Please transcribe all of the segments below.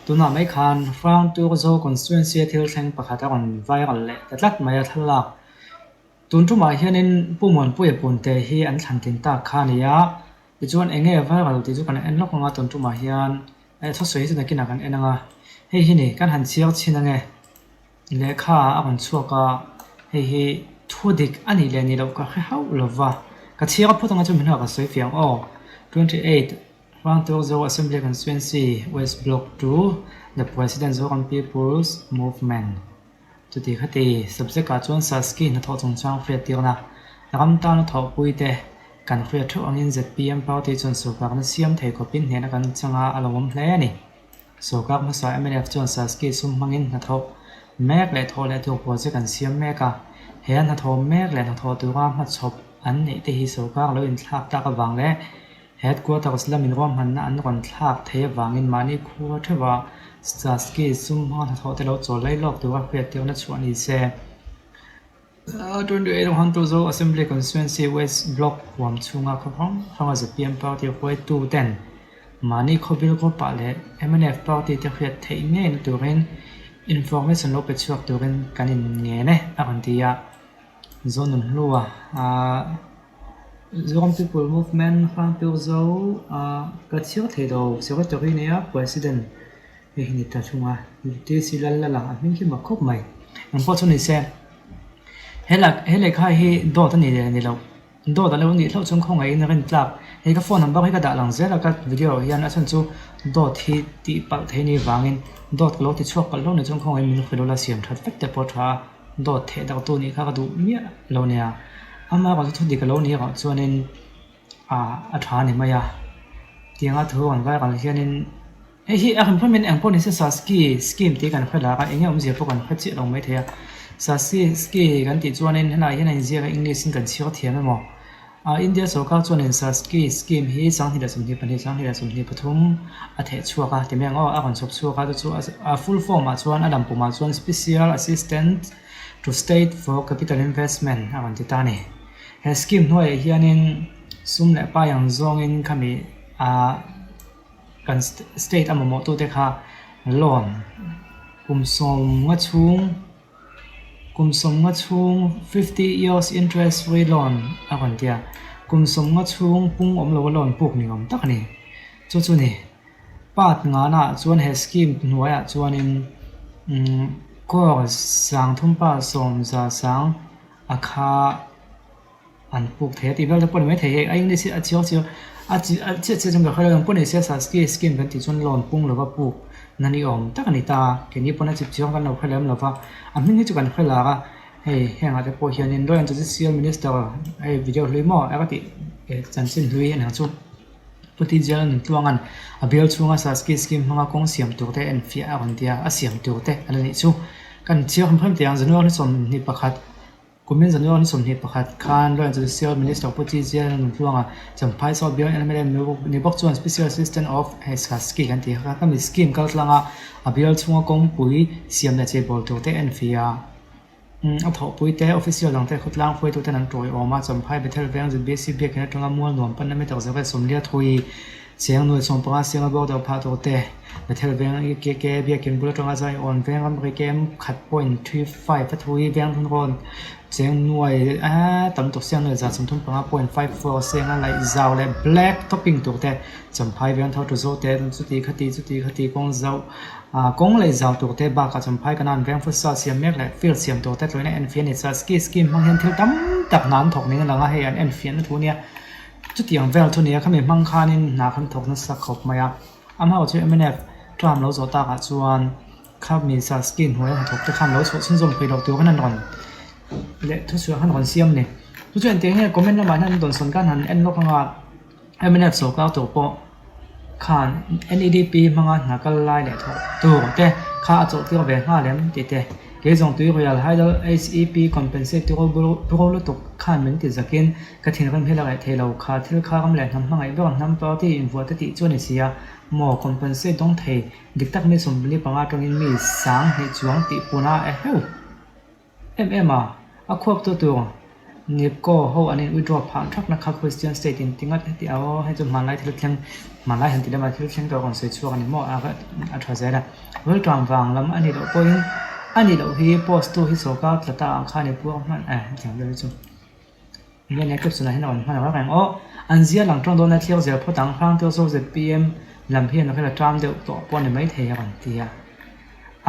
Tunah mai khan Hrangturzo Constituency a thil thleng pakhat a rawn viral leh ta tlat mai a thlalak. Tun tumah hianin Pu Muanpuia Punte hi an thlan tin tak kha a ni a, tichuan eng nge viral tih chu kan en lawk ang a tun tumah hian thusawi hi chu nakinah kan en ang a, hei hi ni kan han chhiar chhin ang e. Lehkha a rawn chhuak a, hei hi thu dik a nih leh nih loh ka hre hauh lo va, ka chhiar a phawt anga chu min hah ka sawi fiang aw. 28, Hrangturzo Assembly Constituency, West Block to the President Zoram People's Movement. Chuti khati subject ah chuan Saski hnathawh chungchang hriattirna ram tana thawhpui te kan hriat theuh angin zpm party chuan sawrkarna siam thei khawpin hnehna kan chang a, a lawmawm hle a ni. Sawrkar hmasa mnf chuan Saski sum hmangin hnathawh mek leh thawh leh tur project an siam mek a, he a hnathawh mek leh hnathawh tura hmachhawp an neih te hi sawrkar lo inthlak tak avang leh Headquarters lamin ruahmanna an rawn thlak thei avangin mahni khua theuha Saski sum hmanga hnathawh te lo chawl lai lawk tura hriattirna chhuah ni se. 28 Assembly Constituency West Block huam chhunga khaw hrang hranga zpm party hruaitu ten mahni khawbil group-ah leh mnf party te hriat theih ngeina turin information lo pe chhuak turin kan in ngen e a rawn ti a. Zonunhlua Zoram People Movement Hrangturzo ka chhiar thei lo Secretary nia President Hei hi ni ta thung a, TC Lal Lala a hming hi mak khawp mai. Eng pawh chu ni se, he lak he lehkha hi dawt a ni leh ni loh, dawt a lo nih hlauh chuan khawngaihin rin tlak. Hei ka phone number hi ka dah lang zel a ka video ah hian a chhan chu dawt hi tih palh thei ni vangin dawt ka lo ti chhuak palh hlauh ni chuan khawngaihin min hrilh ula siam that vek te pawh a tha a, dawt theh darh tu nih kha ka duh miah lo nia. Ama erawh chu thu dik a lo nih erawh chuanin. Ah a tha a ni mai a, tianga thu an viral hianin hei hi a hrim eng pawh ni se Saski scheme tih kan hre lak a eng nge awmzia pawh kan hre chiah lo maithei a, Saski scheme kan tih chuanin helaiah hian a inziak a English in kan chhiar thiam emaw ah India sorkar chuanin Saski scheme hi 2022 2023 a theh chhuak a ti mai ang aw a rawn chhawp chhuak a chu chu a full form ah chuan a lampum ah chuan Special Assistant to State for Capital Investment a rawn ti ta a ni. He scheme hnuaiah hianin sum leh pai ang zawngin khami ah kan state a mamawh tute kha loan kum sawmnga chhung kum sawmnga chhung fifty years interest free loan a rawn ti a kum sawmnga chhung pung awm lo a loan puk ni awm tak a ni chu chu ni part ngana ah chuan he scheme hnuaiah chuanin umm crore sangthum pa sawm za sang. A kha an puk thei a tih vel te pawh a ni maithei hei a english hi a chiang chiang a chi a chiah chiah chuan ka hre lo ang pawh ni se saski scheme kan tih chuan loan pung lova puk na ni awm tak a ni ta keini pawn a chip chiang kan lo hre lem lova a hming hi chu kan hre lar a hei hengah te pawh hianin Law and Judicial Minister hei video hlui maw a ka tih chanchin hlui a niang chu Pu T J Nutluanga'n a bial chhunga saski scheme hmanga kawng siam tur te enfiah a rawn ti a a siam tur te a la nih chu. Kan chhiar hrim hrim teh ang, January ni 21, kumin January ni 21 khan Law and Judicial Minister Pu Chi Jian Nunhluanga Champhai South Bial mla ni bawk chuan Special Assistant of Saski kan tih kha khami scheme kal tlanga a bial chhunga kawngpui siam leh cheibawl tur te enfiah a thawhpui te official dang te khawtlang hruaitu ten an tawiawm a, Champhai Bethel Veng ZBC biakinn atanga mual nuam panna meter zak leh sawmlia thui Cheng nuai 15 sianga bawk deuh phah tur te, Bethel Veng EKK biakinn bul atanga zai awn veng ram ri kem khat point 35 a thui veng run rawn cheng nuai tam tuk siang nuai za 35 point 54 senga laih zau leh black topping tur te, Champhai veng tho tu zo te chuti khati chuti khati kawng zauh kawng leh zau tur te bakah Champhai kanan veng futsal siam mek leh field siam tur te tluaina enfiah a ni chuan ski scheme hmang hian thil tam tak hna an thawk niin a lang a hei an enfiahna thu nia. Chutiang vel thu nia khami hmang khanin hna khan thawk nasa khawp mai a, amaherawh chu mnf term lo zawh takah chuan khami Saski hnuaia hnathawk te khan lo chhuah chhunzawm peih loh tur khan an rawn leh thuchhuah khan rawn siam a ni. Chu chu engtiang nge comment lamah hian an dawnsawn khan han en lawk anga mnf sawrkar tur pawh khan NEDP hmanga hna kal lai leh thawh tur te kha a chawh tir ve nghal em tih te kei zawng tui royal hydel HEP compensate tu ro lutuk khan min ti zakin ka thinrim hi la ngaih thei lo kha thil kha ram leh hnam hmangaih ber hnam party invuah te tih chu a ni si a maw compensate dawng thei dik tak mi 45 atangin mi sang hnih chuang tih puna eheu. Em em a, a khuap tu tur. Nipco ho an in withdraw phah thakna kha Christian state in ti ngat heti a aw hei chu hmanlai thil thleng hmanlai han ti lem a thil thleng tawh a rawn sawi chhuak a ni maw a a tha zel a. Rilṭam vang lam a nih loh pawhin a nih loh hi post tu hi sawrkar tla ta ang kha a ni puang hman eh hetiang vel hi chu enge nia caption ah hian a rawn hman reng reng aw an zia lang ṭawng dawn a thlir zel phawt ang Hrangteu zo zpm lam hian a rel a ṭam deuh tawh pawh a ni maithei a rawn ti a.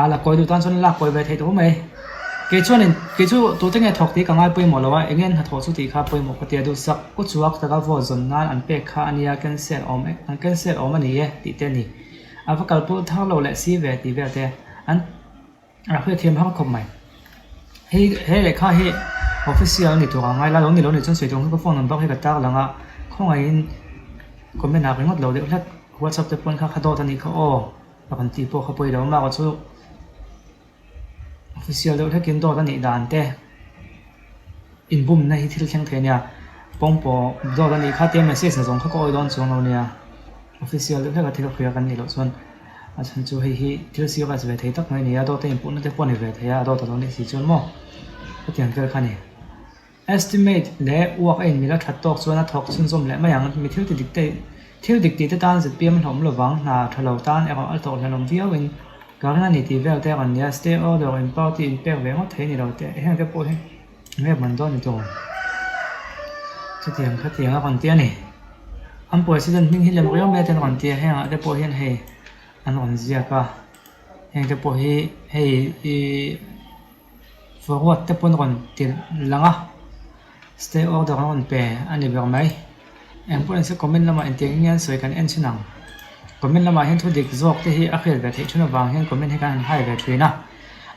A la kawi duh tan chuan lak kawi ve theih tawh mai. Kei chuanin kei chu tute nge thawk tih ka ngai pawimawh lo a, eng nge hnathawh chu tih kha pawimawh ka ti a, duhsak u chuak taka vote zawn nan an pek kha a nia cancel awm e an cancel awm a ni e tih te a ni. A va kalpui thar lo leh si ve tih vel te an a hriatthiam har khawp mai. Hei he lehkha hi official a ni tur ang ngai la lo ni lo nih chuan sawi tur ang hi ka phone number hi ka tar lang a, khawngaihin comment ah ringawt lo deuh hlek whatsapp te pawn kha kha dawt a nih kha aw. A kan tih pawh kha pawi lo mah chu official deuh hlekin dawt a nih dan te inbumna hi thil thleng thei a nia pawngpaw dawt a nih kha tia message na zawng kha ka awi dawn chuang lo nia official deuh hlek a thil hria kan nih loh chuan a chhan chu hei hi thil serious ve thei tak mai a ni a dawt a inpuhna te pawh a ni ve thei a a dawt a lo nih si chuan maw hetiang vel kha a ni. Estimate leh uak a inmil a that tawk chuan a thawk chhunzawm leh mai ang. Mi thil ti dik te thil dik tih te tan zpm a hlawm lovang, hna tha lo tan erawh a hlawh hlan awm viau in ka ring a ni tih vel te a rawn ni a. Stay order in party in pek ve ngawt thei ni lo te heng te pawh hi nge man dawn ni tur chutiang khatiang a rawn ti a ni. An president hming hi lem riau mai te an rawn ti a, hengah te pawh hian hei an rawn ziak a, heng te pawh hi hei ih. Forward te pawn rawn ti lang a, stay order an rawn pe a ni ber mai. Eng pawh inse comment lamah engtiang in nge an sawi kan en thin ang. Comment lamah hian thu dik zawk te hi a hriat ve theih thin avang hian comment hi kan han hai ve thin a.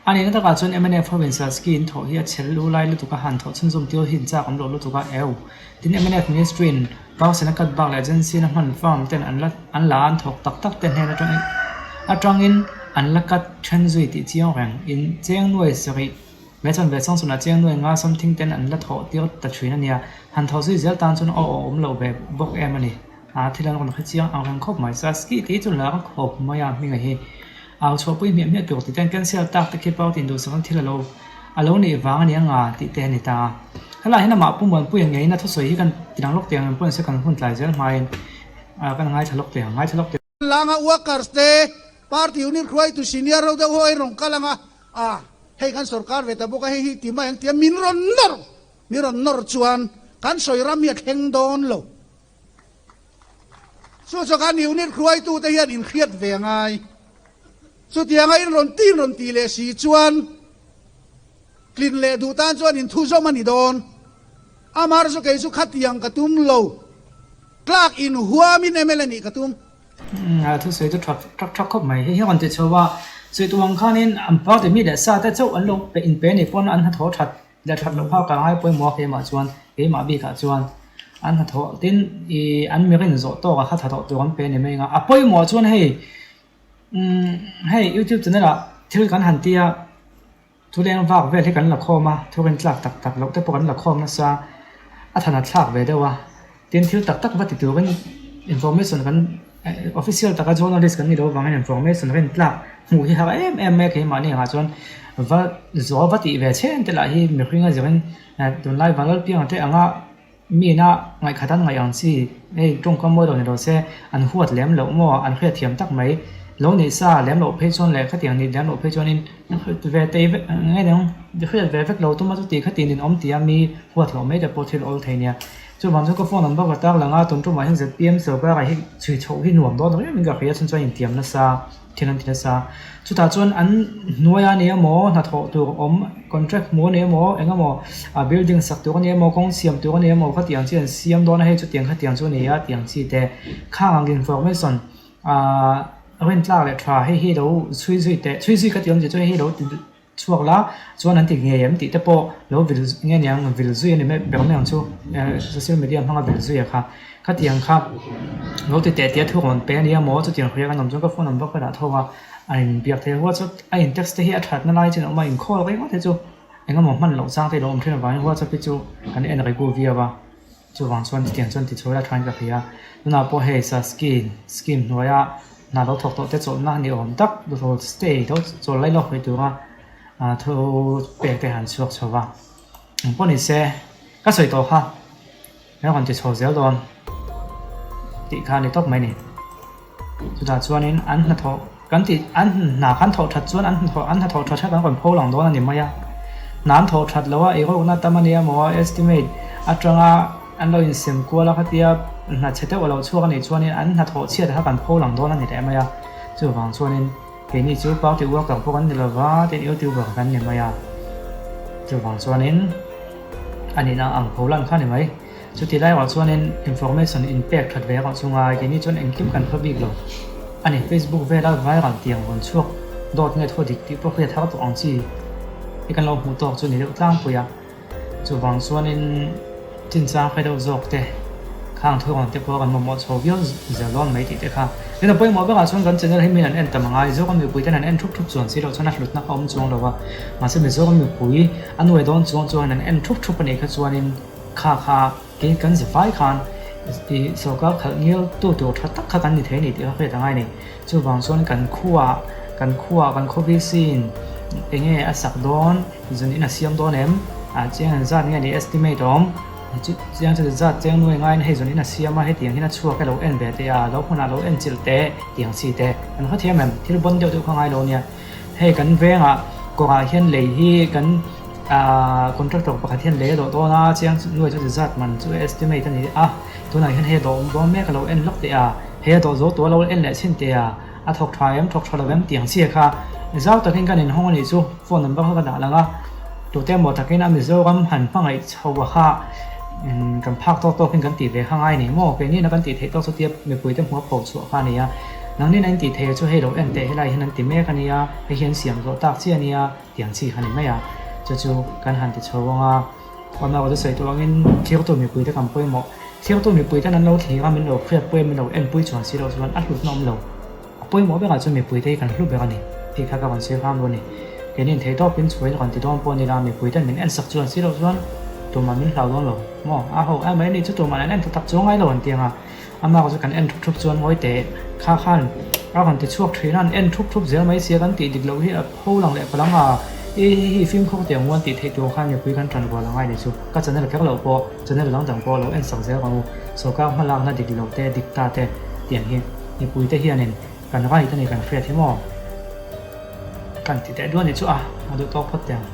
A nihna takah chuan mnf ho in Sasky in thawh hi a chhel lu lai lutuk a, han thawh chhunzawm tir hi inchak awm loh lutuk a, eu. Tin mnf ministry in Parson a cut bak leh agency in a hman firm ten an la an la an thawk tak tak te hnen atangin atangin an la cut then zui tih chiang reng in cheng nuai sarih mai chuan ve chang chhunah cheng nuai nga something ten an la thawh tir ta thin a nia han thawh zui zel tan chuan aw aw awm loh ve bawk em a ni a thil an rawn hre chiang ang reng khawp mai Sasky tih chu lar khawp mai a hminga hi au chhuahpui hmiah hmiah tur tih ten cancel tak te khi party induhsak an thil a lo A lo nih vang a ni anga tih te a ni ta a. Helaiah hian amah Pu Muanpuia ngeiin a thusawi hi kan ti dang lawk tiang ang pawhin se kan hun tlai zel hmain kan ngaithla lawk tiang, ngaithla lawk tiang. Langa workers te party unit hruaitu senior ho deuh ho a rawn kal anga, a hei kan sorkar ve ta bawk a, hei hi ti mai ang tia min rawn nawr, min rawn nawr chuan kan sawi ram hi a thleng dawn lo. Chu chu kan unit hruaitute hian inhriat ve a ngai. Chutianga in rawn tin rawn tih leh si chuan tlin leh duh tan chuan inthuzawm a ni dawn. Amar chu kei chu khatiang ka tum lo. Tlak inhuamin mla nih ka tum. A thusawi chu tha thak thak khawp mai. Hei hi rawn ti chho a, sawi tu ang khanin an party mi leh sa te chauh an lo pe inpe a nih pawn an hnathawh that leh that loh kha ka ngai pawimawh a keimah chuan keimah bikah chuan an hnathawh tin ih an mirin zawh tawkah kha hnathawh tur an pe a ni mai ang a, a pawimawh chuan hei Umm hei youtube channel ah thil kan han tia thuleng vak vel hi kan la khawm a thu rin tlak tak tak loh te pawh kan la khawm nasa a than a thlak ve deuh a tin thil tak tak va ti turin information kan official taka journalist kan ni loh avangin information rin tlak hmuh hi har em em mai a keimahni angah chuan va zawl va tih ve chhen te lah hi mihring a zirin tunlai vanlalpianga te anga. Mina ngaihkhat an ngaih ang chi, hei tawngkam mawi lo ni lo se, an huat lem loh maw, an hriatthiam tak mai. Lo nih sa lem loh phei chuan leh khatiang nih lem loh phei chuanin ve tei vek nge dang hriat ve vek lo tuma chuti khati nin awm tia mi huat loh mai te pawh thil awl thei nia. Chuvang chuan ka phone number ka tar lang a, tun tumah hian zpm sorkar ah hi chhui chhoh hi nuam dawn reng in ka hria chhan chuan intiam nasa. Thil an ti nasa. Chutah chuan an hnuai a ni emaw hnathawh tur awm contract hmu a ni emaw eng emaw ah building sak tur a ni emaw kawng siam tur a ni emaw khatiang chi an siam dawn a hei chutiang khatiang chu a ni a tiang chi te khang ang information ah rintlak leh tha hei hi lo chhui zui teh chhui zui ka ti awmzia chu hei hi lo ti chhuak la chuan an ti ngei em tih te pawh lo vil nge niang vil zui a ni mai ber mai ang chu social media hmanga vil zui a kha khatiang kha lo ti teh tia thu rawn pe a nia maw chutiang hria kan awm chuan ka phone number ka dah tho a a inbiak theih a whatsapp a in text te hi a that na lai chin a awm a inkhawm ringawt hi chu eng emaw hman loh chang te a lo awm thin avangin whatsapp hi chu kan en regu viau a chuvang chuan chutiang chuan ti chho ila thain ka hria tunah pawh hei saskin scheme hnuaia. Hna lo thawk tawh te chawlhna a ni awm tak dawt stay lo chawl lai lawk mai tura thu pek te han chhuak chho va engpawh ni se. Ka sawi tawh kha kan rawn ti chho zel dawn tih kha a ni tawp mai ni. Chutah chuanin an hnathawh kan tih an hna kan thawh that chuan an hnathawh an hnathawh tha tha kan rawn pho lang dawn a ni mai a. Hna an thawh that loh a eirukna tam a nia maw estimate atanga an lo insem kual a khatia hna chhe deuh a lo chhuak a nih chuanin an hnathawh chhiat kha kan pho lang dawn a ni leh mai a. Chuvang chuanin keini chu party worker pawh kan ni lova tin youtuber kan ni mai a. Chuvang chuanin a nihna ang pho lan kha a ni mai. Chuti lai erawh chuanin information in pek that ve erawh chu ngai keini chuan engkim kan hre bik lo a ni. Facebook vela viral tiang rawn chhuak dawt nge thaw dik tih pawh hriat har tawh ang chi hi kan lo hmuh tawk chu ni deuh tlangpui a. Chuvang chuanin chinchang hre deuh zawk te khang thurawn te pawh kan mamawh chho viau zel dawn mai tih te kha. Tin a pawimawh berah chuan kan channel hi min an en tam angai Mizoram mipui ten an en thup thup chuan si loh chuan a hlutna kha awm chuang lo a. Mahse Mizoram mipui a nuai dawn chuang chuan an en thup thup a nih kha chuanin Kha kha kei kan zavai khan i sorkar khalh ngil tu tur tha tak kha kan ni thei a ni tih kha hriat a ngai a ni. Chuvang chuan kan khuaah kan khuaah kan khawvc in eng nge a sak dawn, zun in a siam dawn em? Ah chiang an zat nge ni estimate a awm? Chiang chu zat chiang nuai ngaiin hei zun in a siam a, hetiang hian a chhuak e lo en ve teh a, lo hmunah lo en chilh teh tiang chi te kan hrethiam em? Thil bawn deuh deuh kha ngai lo nia. Hei kan vengah kawngah hian lei hi kan ahh contractor pakhat hian lei a dawh dawn a chiang nuai chu zat man chu estimate a ni a tunah hian hei a dawh dawn mek a lo en lawk teh a hei a dawh zo tawh a lo en leh chhin teh a a thawk tha em thawk tha lo em tih ang chiah kha zau takin kan inhawng a nih chu phone number kha ka dah lang a tute emaw takin a Mizoram han hmangaih chho a kha kan phak tawk tawkin kan tih ve kha ngai a ni maw keini na kan tih theih tawk chu tia mipui te hmuh a pho chhuah kha a ni a. Nangnin a intih theih chu hei lo en teh helai hian an ti mek a nia, hei hi an siam zawh tak chiah a nia tih ang chi kha a ni mai a. Chu chu kan han ti chho vang a, awm erawh chu sawi tawh angin thirtu mipuite kan pawimawh. Thirtu mipuiten an lo thlir a, min lo hriatpui a, min lo enpui chuan si loh chuan a hlutna awm lo. A pawimawh berah chuan mipuite hi kan hlu ber a ni tih kha ka rawn sawi hram dawn a ni. Keini intheihtawpin chhuain rawn ti dawn pawh a ni la, mipuiten min ensak chuan si loh chuan tumah min hlau dawn lo maw? A ho em mai a ni chu tumah an en ta tak chuang ngai lo an ti ang a. Amah chu kan en thup thup chuan ngawi teh kha khan a rawn ti chhuak thin a, an en thup thup zel mai sia kan tih dik loh hi a pho lang leh palang a, i hi hi fimkhur teh ang u an tih theih tur khan mipui kan tan rual angai ni chu ka channel kher loh pawh channel dang dang pawh lo en sak zel ang u, sorkar hmalakna dik lo te dik ta te tiang hi mipui te hianin kan right a ni kan hriat hi maw kan ti teh duah ni chu a, a duh tawk phawt teh ang.